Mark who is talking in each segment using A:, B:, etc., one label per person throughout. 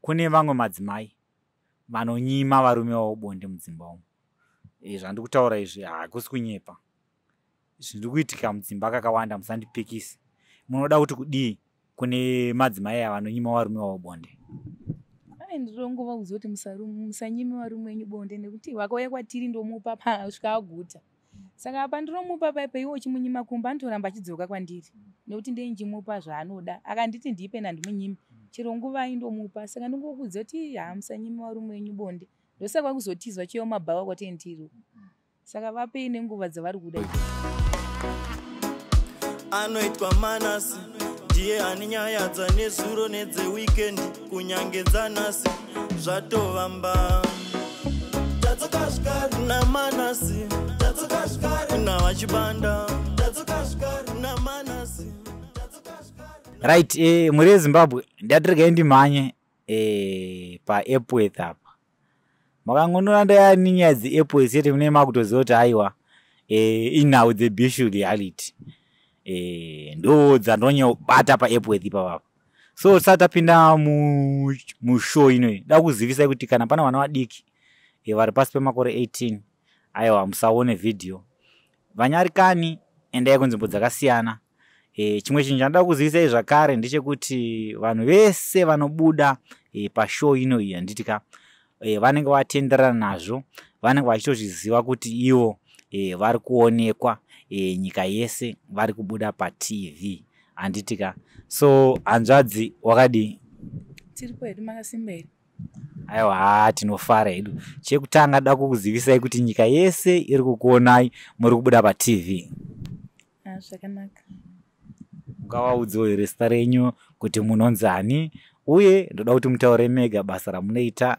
A: Kune vamwe madzimai vanonyima varume vavo bonde mudzimba umu. Zvandiri kutaura izvi hakusi kunyepa. Zviri kuitika mudzimba kakawanda, musandipikisi. Munoda kuti kudii kune madzimai ava vanonyima varume vavo bonde?
B: Ai, ndinongovaudza kuti musanyime varume venyu bonde, nekuti vakauya kwatiri ndomupa kusvika aguta. Saka apa ndinomupa paipa, iwe uchimunyima kumba, anotoramba achidzoka kwandiri nekuti ndei ndichimupa zvaanoda. Akanditi ndipe, nandimunyimi chero nguva indomupa. Saka ndingokuudza kuti ha, musanyime varume venyu bonde. Ndosaka kuzotizwa chiyo mabhawa kwatendiri. Saka vapei nenguva dzavari kuda.
C: Anoitwa Manasi, ndiye ane nyaya dzanezuro nedzewikendi, kunyange dzanasi zvatovamba. Tadzoka zvikari naManasi, tadzoka zvikari navaChibanda, tadzoka zvikari naManasi.
A: Right, mhuri yeZimbabwe, ndatiregai ndimhanye paEpworth apa. Makangonona ndayani nyaya dzeEpworth chete, mune makutoziva kuti aiwa, inhau dzeBishu Reality, ndo dzandonyobata paEpworth ipapapa. So tisati tapinda mushow inoyi, da kuzivisai kuti kana pana vana vadiki vari pasi pemakore 18, aiwa, musaone vhidhiyo. Vanyarikani, endai kunzvimbo dzakasiyana. Chimwe chinhu chandoda kuzivisai zvakare ndechekuti vanhu vese vanobuda pashow ino iyi, handiti ka, vanenge vatenderana nazvo, vanenge vachitozviziva kuti ivo vari kuonekwa nyika yese, vari kubuda paTV, handiti ka? So hanzvadzi, wakadii?
B: Tiripo hedu, makasimba here?
A: Aiwa, haa, tinofara hedu. Chekutanga, da kukuzivisai kuti nyika yese iri kukuonai, muri kubuda paTV.
B: Ah, zvakanaka.
A: Ungavaudzewo here zita renyu, kuti munonzani, uye ndoda kuti mutaure mega basa ramunoita?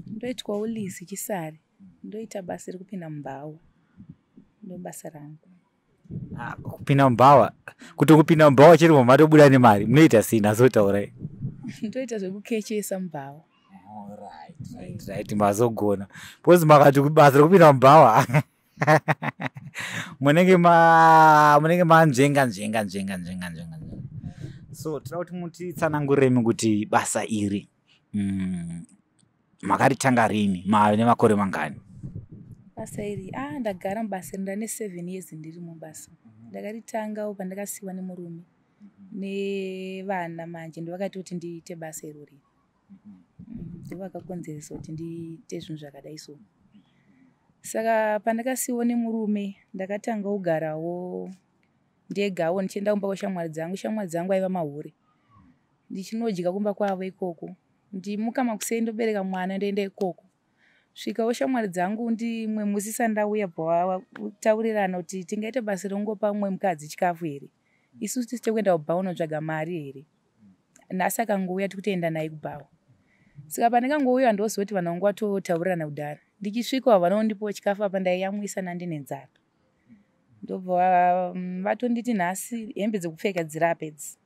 B: Ndoitwawo Lizi Chisari, ndoita basa rekupinda mubhawa, ndo basa rangu.
A: Ah, kupinda mubhawa, kuti kupinda mubhawa chiri matobuda nemari, munoita sei? Nazotaurai.
B: Ndoita zvekukechesa mubhawa.
A: Right, mazogona, because makati basa rekupinda mubhawa, munenge manzvenga nzvenga nzvenga nzvenga nzvenga nzvenga. So toda kuti mutitsananguremi kuti basa iri makaritanga rini, mave nemakore mangani?
B: Basa iri, ah, ndagara mubasa iri ndane 7 years ndiri mubasa. Ndakaritangawo pandakasiyiwa nemurume nevana. Manje ndovakati kuti ndiite basa irori, ndovakakonzeresa kuti ndiite zvinhu zvakadai. So saka pandakasiyiwa nemurume, ndakatanga kugarawo ndegawo, ndichienda kumba kweshamwari dzangu. Shamwari dzangu aiva mahure, ndichinodya kumba kwavo ikoko. Ndimuka makuseni, ndobereka mwana, ndoenda ikoko. Svikawo shamwari dzangu, ndimwe musi sandauya, bva taurirana kuti tingaite basa rekungopa mumwe mukadzi chikafu here, isusu tisi tekuenda kubhawa unotsvaga mari here? Nhasi akangouya, tikutoenda naye kubhawa. Saka pandikangouya, ndoziva kuti vanhu vangu vatotaurirana kudhara. Ndichisvika, havanakundipawo chikafu. Apa ndaiyamwisa, nandine nzara. Ndobva vatonditi, "Nhasi hembe dzekupfeka dziri idzi,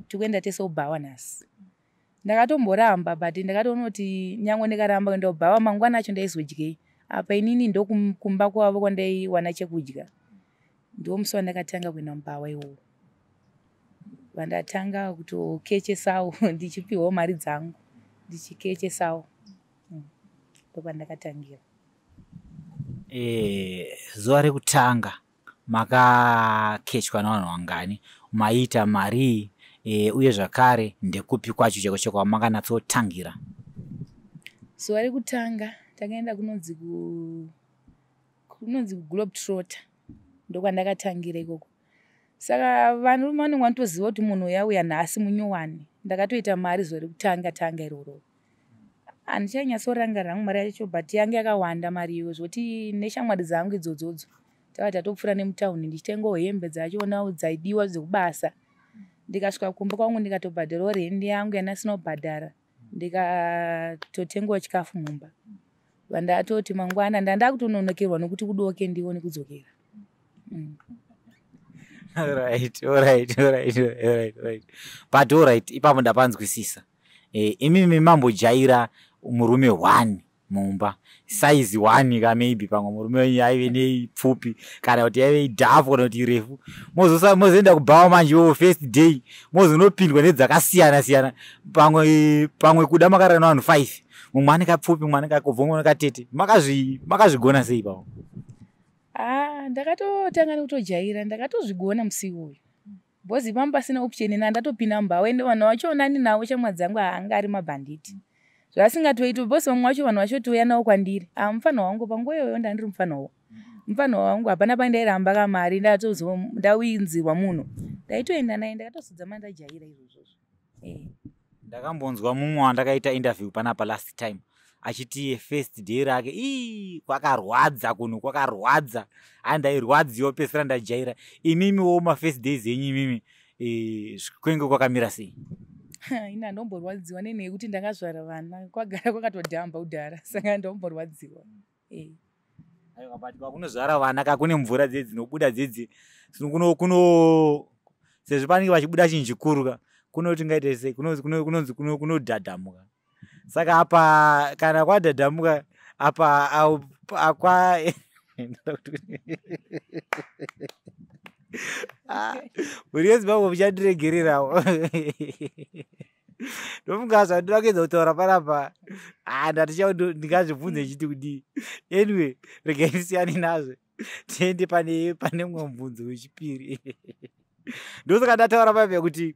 B: tikuenda tese kubhawa nhasi." Ndakatomboramba, but ndakatoona kuti nyange ndikaramba kuenda kubhawa, mangwana acho ndaizodyei? Apa inini ndokumba kwavo kwandaiwana chekudya. Ndo musi wandakatanga kuenda mubhawa iwowo, vandatanga kutokechesawo, ndichipiwawo mari dzangu, ndichikechesawo. Ndopandakatangira.
A: Zuva rekutanga makakechwa navanhu vangani, maiita marii, uye zvakare ndekupi kwacho cheko cheko kwamakanyatsotangira?
B: Zuva rekutanga takaenda kunonzi kuGlobe Trotter, ndokwandakatangira ikoko. Saka varume vanenge vanotoziva kuti munhu uyauya nhasi munyowani. Ndakatoita mari zuva rekutanga tanga iroro. Handichanyatsorangarira hangu mari yacho, but yange yakawanda mari iyoyo, zvokuti neshamwari dzangu idzodzodzo takati tatopfuura nemutauni, ndichitengawo hembe dzachonawo dzaidiwa dzekubasa. Ndikasvika kumba kwangu, ndikatobhadharawo rendi yangu yandasina kubhadhara, ndikatotengawo chikafu mumba. Vandatoti mangwana ndandakutononokerwa nokuti kudoke ndione kudzokera.
A: Right, but alright, ipapo ndapanzwisisa. Imimi mambojaira murume one. Mumba size one ka, maybe pamwe murume wenyu aive neipfupi kana kuti yaive idhafu kana kuti irefu. Mozoenda kubhawa manje iwowo first day, mozonopindwa nedzakasiyana siyana. Pamwe kuda makarara nevanhu five, mumwe ane kapfupi, mumwe ane kakobva, mumwe ane katete. Makazvigona sei pamwe?
B: Ah, ndakatotanga nekutojaira. Ndakatozvigona musi uyu because pamba pasina option. Na ndatopinda mumba, ende vanhu vachona ndinavo shamwa dzangu, haanga ari mabhanditi, zvasingatoiti because vamwe vacho vanhu vachotouya navo kwandiri. Ah, mufana wangu panguva iyoyo ndandiri mufana wangu, hapana pandairamba kamari. Ndatozo ndawinzirwa munhu, ndaitoenda naye. Ndakatozodzama ndajaira izvozvozvo, eh.
A: Ndakambonzwa mumwe wandakaita interview panapa last time achiti first day rake ii kwakarwadza, kunhu kwakarwadza, andairwadziwa, pesira ndajaira. Imimiwo mafirst days enyu imimi kwenge kwakamira sei?
B: Ina ndomborwadziwa nenhaya yekuti ndakazvara vana, kwagara kwakatodhamba kudhara, saka ndomborwadziwa, eh.
A: Aiwa, but kwakunozvara vana ka, kune mvura dzedzi dzinobuda dzedzi kuno sezvo panenge pachibuda chinhu chikuru ka, kunoti ngaite sei, kunonzi kunodhadhamuka. Saka apa kana kwadhadhamuka apa akwa Ah, mhuri yeZimbabwe muchandiregererawo. Ndofunga zvandinoda kuedza kutaura panapa, ah, ndaticha ndingazvibvunze chiti kudii. Anyway, regai ndisiyane nazvo, tiende pane mumwe mubvunzo wechipiri. Ndosaka ndataura paipa kuti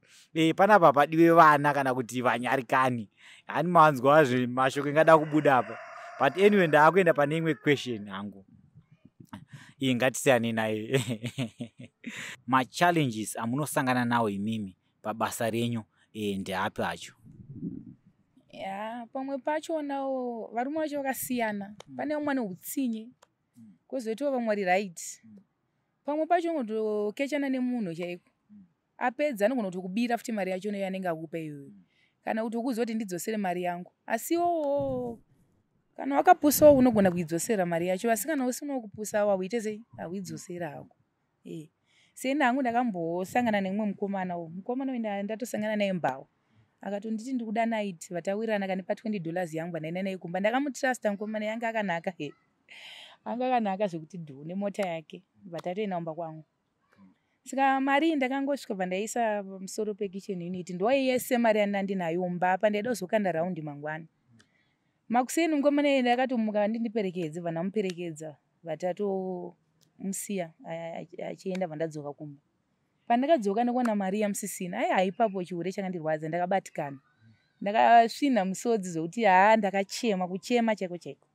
A: panapa padiwe vana kana kuti vanyarikani. Hani manzwa mashoko ingada kubuda apa? But anyway, ndaakuenda pane imwe question hangu iyi, ngatisiyane naye. Machallenges amunosangana nawo imimi pabasa renyu ndeapi acho?
B: Ya, pamwe pachonawo varume vacho vakasiyana. Pane vamwe vane utsinye, kwozoitawo vamwe vari right. Pamwe pacho unotokechana nemunhu chaiko, apedza anogona kutokubira futi mari yacho yanenge akupa iyoyo, kana kuti ukuziva kuti ndidzosere mari yangu. Asi iwowo kana wakapusawo unogona kuidzosera mari yacho, asi kana usinawo kupusawo hauite sei, hauidzosera hako. E, seni hangu ndakambosangana nemumwe mukomana. Uyu mukomana uyu ndatosangana naye mbawa, akatonditi ndikuda night. Vatawirirana kandipa $20 yangu, vandaenda naye kumba. Ndakamutrasta mukomana, yanga akanaka, he, anga akanaka zvekuti dhu, nemota yake. Vatatoenda kumba kwangu. Saka mari iyi ndakangosvika bva ndaisa pamusoro pekitchen unit, ndo yese mari yandandinayo mumba apa. Ndaida kuzokanda raundi mangwana makuseni. Mukomana iye ndakatomuka ndindiperekedze, bva ndamuperekedza, vatatomusiya achienda. Bva ndadzoka kumba. Pandakadzoka ndikuona mari yamusisina. Ai, haipapo chihure chakandirwadza. Ndakabatikana, ndakasvina musodzi zvokuti haa, ndakachema kuchema chaiko chaiko.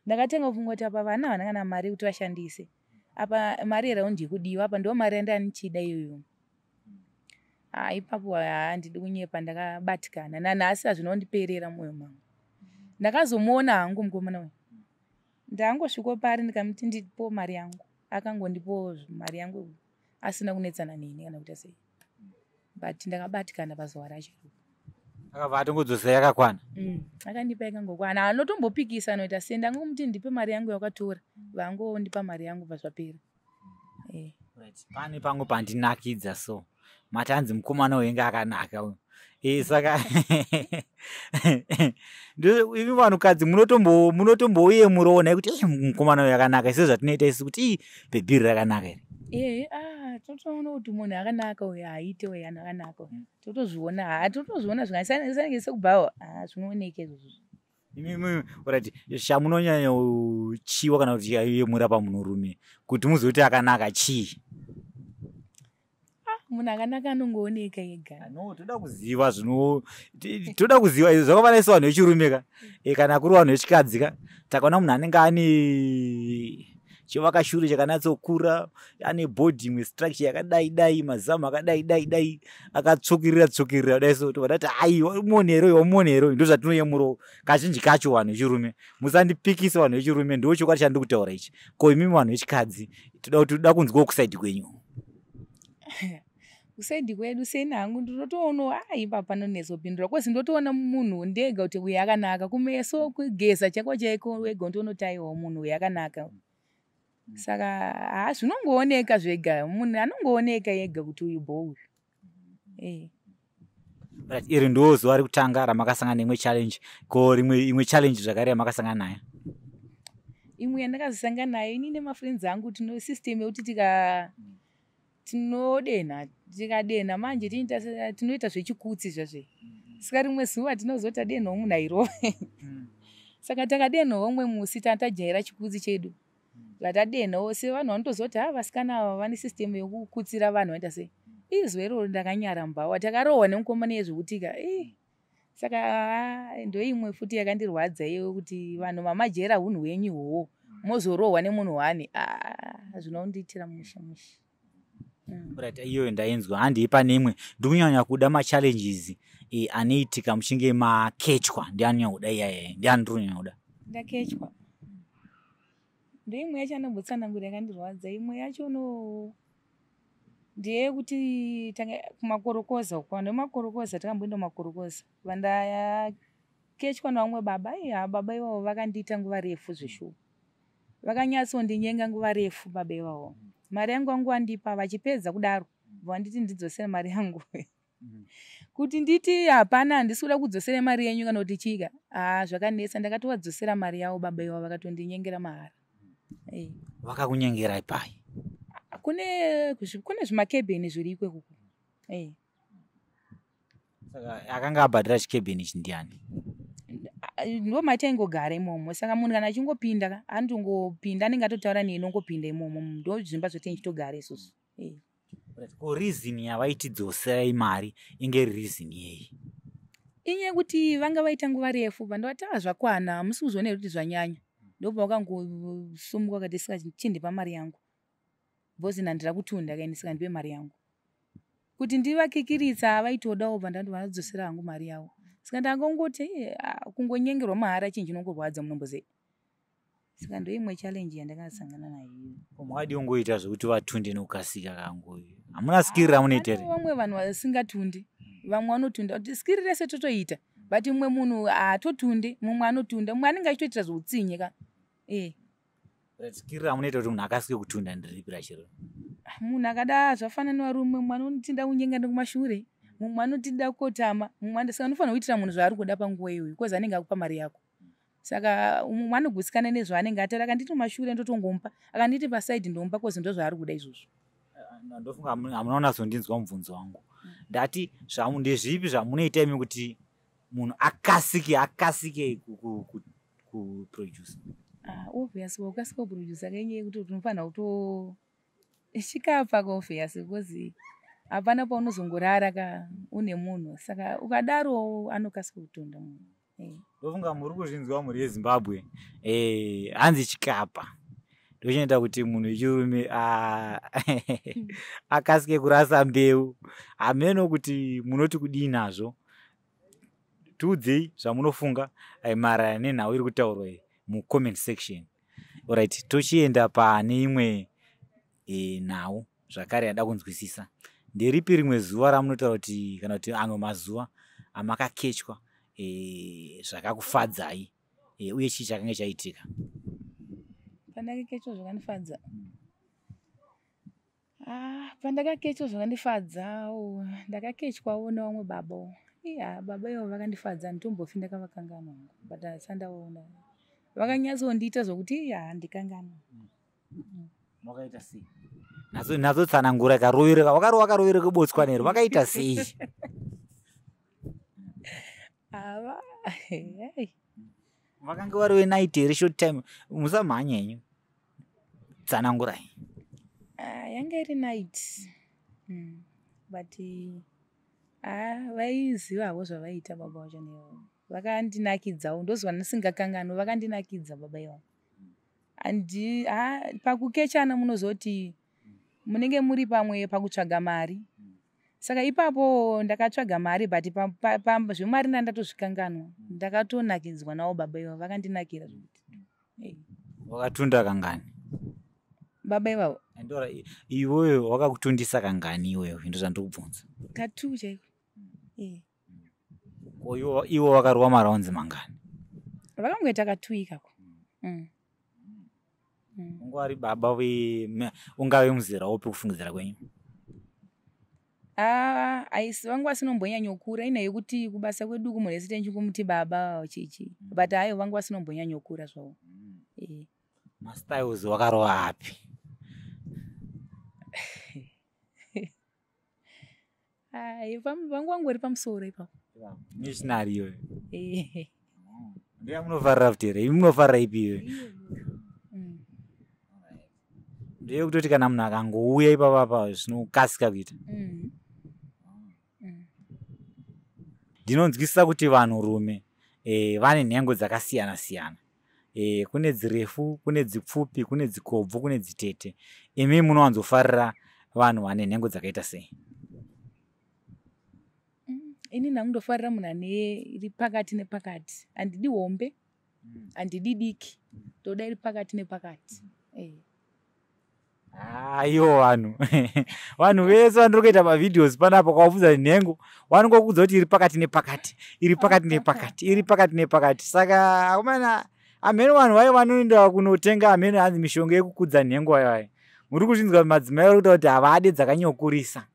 B: Ndakatanga kufunga kuti apa vana havana kana mari yekuti vashandise, apa mari yeraundi yekudiwa, apa ndo mari yandanichida iyoyo. Ha, ipapo handidi kunyepa, ndakabatikana. Nanhasi hazvinondiperera mwoyo mangu. Ndakazomuona hangu mukomana uyu, ndangosviko pari, ndikamuti ndipo mari yangu. Akangondipowo mari yangu asina kunetsana neni kana kuita sei, but ndakabatikana pazuva racho.
A: Akabva atongodzosera yakakwana?
B: Akandipa ikangokwana. Anotombopikisa, anoita sei, ndangomuti ndipe mari yangu yakatora. Vangondipa mari yangu, bva zvapera, eh.
A: Right. Pane pamwe pandinakidza, so mati anzi mukomana uyu akanaka uyu. Saka imi vanhukadzi munotombouyemurawo kuti mukomana uyu akanaka, sezvatinoita isu kuti ii bhebhiri rakanaka iri?
B: Ee, ah, totoona kuti munhu akanaka uyu, haaite uyu anhu akanaka uyu. Totozviona, ha, totozviona zvingasanenge sekubhawa, ha, zvinooneka izvozvo.
A: Imimi, right, chamunonyanya kuchiwa kana kuti yemura pamunhurume kuti muzoti akanaka chii?
B: Ah, munhu akanaka anongooneka ega.
A: No, toda kuziva zvino, toda kuziva izvo zvakafanana isu vanhu vechirume ka. Kana kuri vanhu vechikadzi ka, takaona munhu anenge ane chivakashure chakanatsokura, ane body imwe structure yakadai dai, mazamu akadai dai dai, akatsvukirira tsvukirira kudai, so tobva tati ai, wamuonero, wamuonero. Ndo zvatinoyemurawo kazhinji kacho vanhu vechirume. Musandipikisa vanhu vechirume, ndo chokwadi chandiri kutaura ichi. Ko imimi vanhu vechikadzi, toda kunzwawo kuside kwenyu.
B: Kuside kwedu, seni hangu ndinotoonawo, a, ipapa panonetsopindura kozi ndotoona munhu ndega kuti uyu akanaka kumeso, kugeza chaiko chaiko, wega untoona aiwa, munhu uyu akanaka. Saka ha, zvinongooneka zvega, munhu anongooneka ega kuti uyu bho uyu, e.
A: Right, iri ndo zuva rekutanga ramakasangana neimwe challenge. Ko rimwe imwe challenge zvakare yamakasangana nayo?
B: Imwe yandakazosangana nayo ini nemafriends angu, tino system yekuti tika tinodenha, tikadena manje tinoita zvechikutsi zvazve. Saka rimwe zuva tinozoti tadenhawo munhu airova. Saka takadenhawo umwe musi, tatajaira chikutsi chedu, vatadenhawo sevanhu vanotozoti ha, vasikana ava vane system yekukutsira vanhu, vaita sei. Izuva iroro ndakanyara mubhawa, takarohwa nemukomana yezvekutika. Saka ndoimwe futi yakandirwadza iyoyo, kuti vanhu mamajera hunhu hwenyu ihwohwo, mozorohwa nemunhu wane, zvinondiitira mushe mushe.
A: Right, iyoyo ndainzwa. Handei pane imwe. Ndikunyanya kuda machallenges anoitika muchinge makechwa. Ndianonyanya kuda iyaya? Ndiani ndiri kunyanya kuda?
B: Ndakechwa, ndoimwe yacho anombotsanangura yakandirwadza. Imwe yacho no ndeyekuti tanga kumakorokoza uko, vanhu vemakorokoza, takamboenda kumakorokoza, vandakechwa navamwe baba. Iya, baba ivavo vakandiita nguva refu zveshuwa, vakanyatsondinyenga nguva refu baba ivavo. Mari yangu vangu vandipa, vachipedza kudaro vanditi ndidzosere mari yangu. Kuti nditi hapana, handisi kuda kudzosera mari yenyu kana kuti chika, haa, zvakanetsa. Ndakatovadzosera mari yavo. Baba ivavo vakatondinyengera mahara.
A: Vakakunyengerai pai?
B: Kune zvimakebheni zviri ikoko.
A: Saka akanga abhadhira chikebheni ichi ndiani?
B: Ndo mataingogara imomo. Saka munhu kana achingopinda ka, anotongopinda, anenge atotaura nei, nongopinda imomo. Ndo zvimba zvatinenge isusu.
A: Ko reason yavaitidzoserai mari inge iri reason yei?
B: Inyaya yekuti vanga vaita nguva refu. Vandavati a zvakwana, hamusi kuzoona here kuti zvanyanya? Ndobva vakangosumuka vakati, saka chindipa mari yangu, because handira kutunda kaini, saka ndipe mari yangu. Kuti ndivakikiritsa vaitodawo, bva ndati vanodzosera hangu mari yavo. Saka ndangongoti kungonyengerwa mahara chinhu chinongorwadza, munomboziva. Saka ndoimwe challenge yandakasangana nayo iyoyo.
A: Makadii kungoita zvekuti vatunde nekukasika kangu? Hamuna skiri ramunoita here?
B: Vamwe vanhu vasingatundi, vamwe vanotunda. Kuti skiri rese totoita, but mumwe munhu haatotunde, mumwe anotunda, mumwe anenge achitoitira zveutsinye ka.
A: Skiri ramunoita kuti munhu akasike kutunda ndiripi rachiro?
B: Munhu akada, zvafanana nevarume, mumwe anoti nda kunyenga nekumashure, mumwe anoti nda kukotama, mumwe. Saka unofanira kuitira munhu zvaari kuda panguva iyoyo, because anenge akupa mari yako. Saka mumwe anogutsikana nezvaanenge ataura. Akanditi kumashure ndotongomupa, akanditi paside ndomupa, cause ndo zvaari kuda izvozvo.
A: Ndofunga hamuna kunatsondinzwa mubvunzo wangu. Ndati ndezvipi zvamunoita imi kuti munhu akasike kuproduce?
B: Obvious, wakasika kuproduce kainyaya yekuti unofanira kuto chikapa ka, obvious, because hapana paunozongorara ka une munhu. Saka ukadaro anokasika kutunda munhu.
A: Ndofunga muri kuzvinzwa, mhuri yeZimbabwe. Hanzi chikapa ndochinoita kuti munhu wechirume akasike kurasa mbeu. Hameno kuti munoti kudii nazvo. Tiudzei zvamunofunga maererano nenhau iri kutaurwa iyi mucomment section. Alright, tochienda pane imwe nhau zvakare yada kunzwisisa. Nderipi rimwe zuva ramunotaura kuti, kana kuti amwe mazuva amakakechwa zvakakufadzai, uye chii chakange chaitika?
B: Pandakakechwa zvakandifadza, pandakakechwa zvakandifadza, ndakakechwawo nevamwe baba. Iya, baba ivavo vakandifadza, handitombofi ndakavakanganwa hangu, but asati ndavaona vakanyatsondiita zvokuti iya, handikanganwa.
A: Wakaita sei? Natsotsanangura karovereka wakarova, karovereka botswana here? Vakaita sei?
B: Ava, ei.
A: Vakanga vari venight here, short time? Musamhanya henyu, tsanangurai.
B: Ah, yanga iri night, but vaiziva havo zvavaiita baba vacho nevo. Vakandinakidzawo, ndozuva ndisingakanganwi, vakandinakidza baba ivavo. Andi pakukechana munozoti munenge muri pamwe pakutsvaga mari. Saka ipapo ndakatsvaga mari, but zvemari ndandatozvikanganwa, ndakatonakidzwa navo baba ivavo, vakandinakira zvokuti.
A: Wakatunda kangani?
B: Baba ivavo?
A: Andora, iwewe wakakutundisa kangani iwewe? Ndo zvandiri kubvunza.
B: Katu chaiko.
A: Ko iwo wakarova marounds mangani?
B: Vakangoita katu ikako.
A: Unga vari baba ungave muzera upi kufungidzira kwenyu?
B: Aisi vanga vasinombonyanyokura, ina yekuti kubasa kwedu kumunhu wese tichingumuti baba chichi, but aiwa, vanga vasinombonyanyokura zvavo.
A: Mastyles wakarova api?
B: Ai, vangu vangori pamusoro ipapo.
A: Missionary iyoyo. Ndiyo munofarira futi here? Imi munofarira ipi iyoyo? Ndeyekutoti kana munhu akangouya ipapa apa zvinokasika kuita. Ndinonzwisisa kuti vanhurume vane nhengo dzakasiyana siyana. Kune dzirefu, kune dzipfupi, kune dzikobvu, kune dzitete. Imi munowanzofarira vanhu vane nhengo dzakaita sei?
B: Ini nhangu ndofarira munhu ane iri pakati nepakati. Handidi hombe, handidi diki, ndoda iri pakati nepakati.
A: Aiwo vanhu vanhu vese vandiri kuita mavideos panapa kwavabvunza nhengo vanongokudza kuti iri pakati nepakati, iri pakati nepakati, iri pakati nepakati. Saka akomana, hameno vanhu vaye vanoenda kunotenga hameno hanzi mishonga yekukudza nhengo vayo. Muri kuzvinzwa madzimai vari kutaura kuti havade dzakanyokurisa.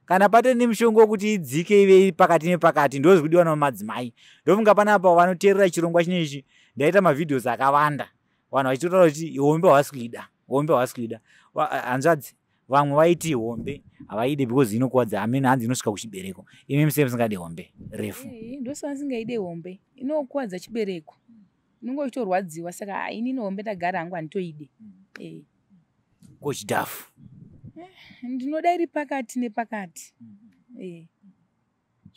A: Kana patori nemishonga wekuti idzike ive iri pakati nepakati, ndozviri kudiwa namadzimai. Ndofunga panapa vanoteerera chirongwa chinechi, ndaita mavideos akawanda vanhu vachitotaura kuti hombe havasi kuida, hombe havasi kuida. Hanzvadzi vamwe vaiti hombe havaide because inokuwadza, hameno hanzi inosvika kuchibereko. Imi musei musingade hombe refu?
B: Ndosaka ndisingaide hombe, inokuwadza chibereko, unenge uchitorwadziwa. Saka inini hombe ndagara hangu handitoide.
A: Ko chidhafu?
B: Ndinoda iri pakati nepakati.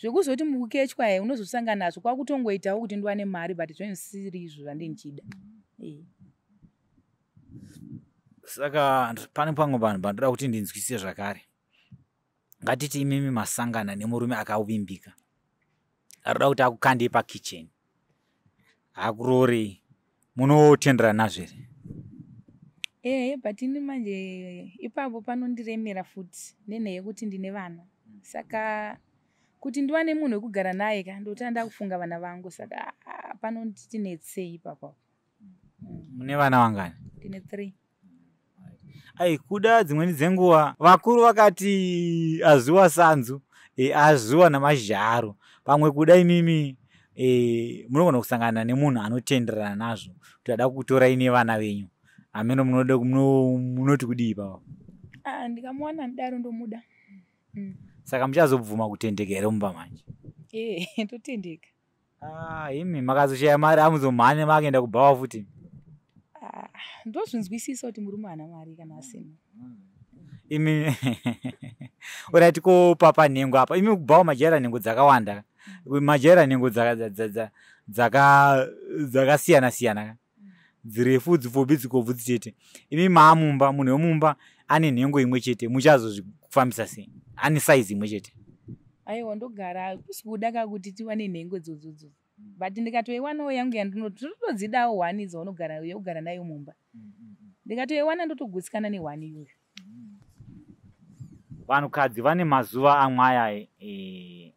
B: Zvekuzoti mukukechwa he unozosangana nazvo, kwakutongoitawo kuti ndiwane mari, but zvinhu zvisiri izvo zvandenge ndichida.
A: Saka pane pamwe vanhu pandoda kuti ndinzwisise zvakare. Ngatiti imimi masangana nemurume akavimbika, arikuda kuti akukandei pakicheni, akuroorei, munotenderana nazvo here?
B: Ehe, but ini manje ipapo panondiremera futi nenhaya yekuti ndine vana. Saka kuti ndiwane munhu wekugara naye ka, ndotanga ndakufunga vana vangu. Saka panonditi netsei ipapo.
A: Mune vana vangani?
B: Ndine 3.
A: Ai, kuda dzimweni dzenguva vakuru vakati azuwa sanzu, azuwa namashizha aro. Pamwe kuda imimi munogona kusangana nemunhu anotenderana nazvo kuti ada kukutorai nevana venyu. Hameno munoti kudii ipapo?
B: Ndikamuwana ndidaro ndomuda.
A: Saka muchazobvuma kutendeka here mumba manje?
B: Totendeka.
A: Imi makazoshaya mari amuzomhanya makuenda kubhawa futi?
B: Ndozvinzwisisa kuti murume haana mari kana asina.
A: Imi alright, ko papa nhengo apa, imi kubhawa majaira nhengo dzakawanda, majaira nhengo dzakasiyana siyana, dzirefu, dzipfupi, dzikobvu, dzitete. Imi maamumba, munhu wemumba ane nhengo imwe chete, muchazozvifambisa sei? Ane saizi imwe chete.
B: Aiwa, ndogara kusi kuda ka kuti tiwane nhengo idzodzo, but ndikatoiwanawo yangu yandinotodzidawo hwani dzaunogara yekugara nayo mumba, ndikatoiwana ndotogutsikana nehwani iyoyo.
A: Vanhukadzi vane mazuva amwe aya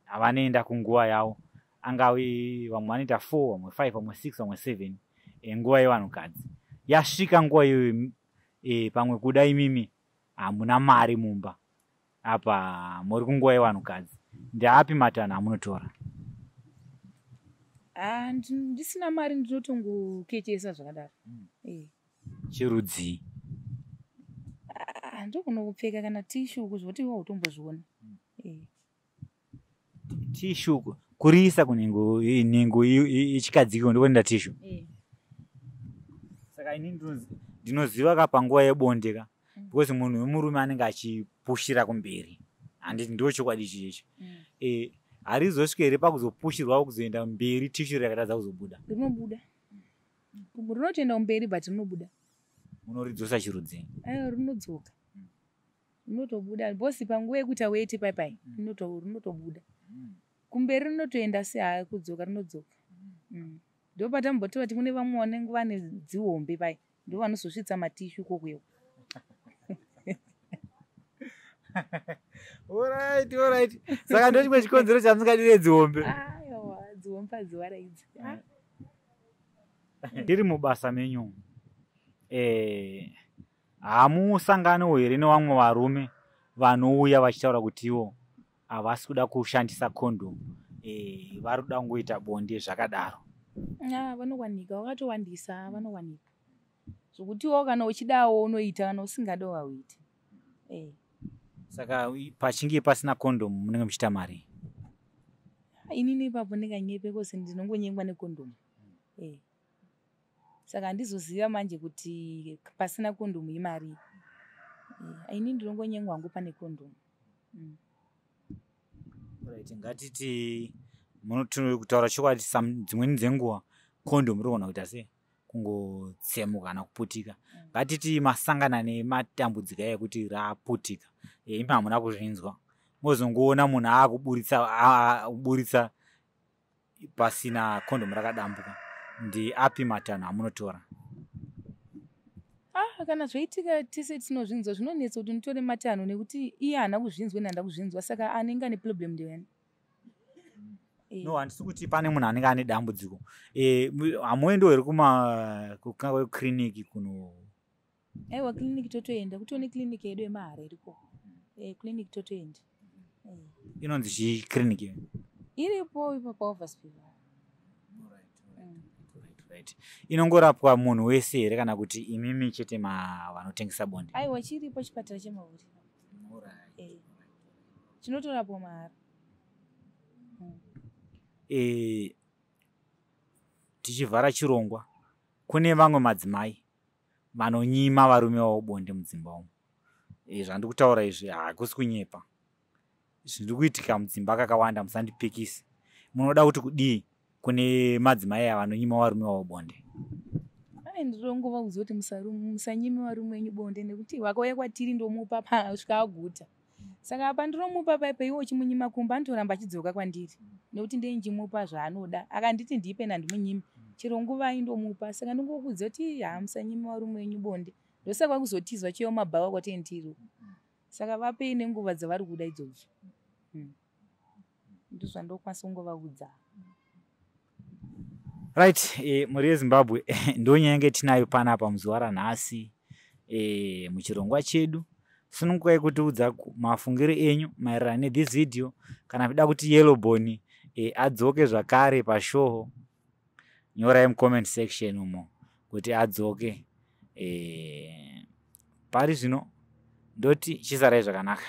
A: avanoenda kunguva yavo, angave vamwe vanoita 4, vamwe 5, vamwe 6, vamwe 7. Nguva yevanhukadzi yasvika nguva iyoyo, pamwe kuda imimi hamuna mari mumba, apa muri kunguva yevanhukadzi, ndeapi matanho amunotora?
B: Ndisina mari ndinotongokechesa zvakadaro.
A: Chirudzii?
B: Ndogona kupfeka kana tishu kuzoti iwe utombozviona.
A: Tishu kuriisa kunhengo nhengo yechikadzi iko ndikuenda tishu. Saka ini ndinoziva ka panguva yebonde ka, because munhu wemurume anenge achipushira kumberi, handiti ndo chokwadi chichecho? Harizosvika here pakuzopushirwa kuzoenda mberi tishu rakatadza kuzobuda?
B: Rinobuda, rinotoenda kumberi, but rinobuda.
A: Munoridzosa chirudzii?
B: Aiwa, rinodzoka, rinotobuda because panguva yekuita weti pai rinotobuda kumberi, rinotoenda se kudzoka rinodzoka. Ndopatamboti vati kune vamwe vanenge vane dzihombe pai, ndo vanozosvitsa matishu ikokwewo.
A: Alright, saka ndo chimwe chikonzero chamusingadire dzihombe?
B: Aiwa, dzihombe hadziwaraidzi.
A: Tiri mubasa menyu, hamusanganiwo here nevamwe varume vanouya vachitaura kuti ivo havasi kuda kushandisa kondomu, vari kuda kungoita bonde zvakadaro?
B: Vanowanika, vakatowandisa, vanowanika. Zvokutiwo kana uchidawo unoita, kana usingadawo hauiti.
A: Saka pachinge pasina kondomu munenge muchiita mari?
B: Inini ipapo ndinganyepe kose, ndinongonyengwa nekondomu. Saka handizoziva manje kuti pasina kondomu imari. Ini ndinongonyengwa hangu pane kondomu.
A: Right, ngatiti kutaura chokwadi, dzimweni dzenguva kondomu rinogona kuita sei, kungotsemuka kana kuputika. Ngatiti masangana nematambudziko ekuti raputika, imi hamuna kuzvinzwa, mozongoona munhu akuburitsa pasina kondomu, rakadambuka, ndeapi matanho amunotora?
B: Ah, kana zvoitika tese tinozvinzwa, zvinonetsa kuti nditore matanho nekuti iye haana kuzvinzwa, ini handa kuzvinzwa, saka anenge ane problem ndeyani?
A: No, handisi kuti pane munhu anenge ane dambudziko. Hamuendiwo here kukiriniki kuno?
B: Aiwa, kiriniki totoenda, kutone kiriniki yedu yemahara iriko. Kiriniki totoenda.
A: Inonzi chii kiriniki?
B: Iripo ipo paOverspill.
A: Right. Inongorapwa munhu wese here kana kuti imimi chete vanotengesa bonde?
B: Aiwa, chiripo chipatara chemahure. Chinotorapwa mahara.
A: Tichivhara chirongwa, kune vamwe madzimai vanonyima varume vavo bonde mudzimba umu. Zvandiri kutaura izvi hakusi kunyepa, zviri kuitika mudzimba kakawanda, musandipikisi. Munoda kuti kudii kune madzimai aya vanonyima varume vavo bonde?
B: Ai, ndinongovaudza kuti musanyime varume venyu bonde, nekuti vakauya kwatiri ndomupa kusvika aguta. Saka apa ndinomupa paipa, iwe uchimunyima kumba, anotoramba achidzoka kwandiri nekuti ndei nchimupa zvaanoda. Akanditi ndipe, nandimunyime chero nguva indomupa. Saka ndingokuudza kuti ha, musanyime varume venyu bonde, ndosaka kuzotizwa chiyo mabhawa kwatendiri. Saka vapei nenguva dzavari kuda idzodzo. Ndozvandokwanisa kungovaudza.
A: Right, mhuri yeZimbabwe, ndonyaya yange tinayo panapa muzuva ranhasi muchirongwa chedu. Sunungukai kutiudza mafungiro enyu maererano nethis video. Kana muchida kuti Yellowbone adzoke zvakare pashow, nyorai mucomment section umo kuti adzoke. Pari zvino ndoti chisarai zvakanaka.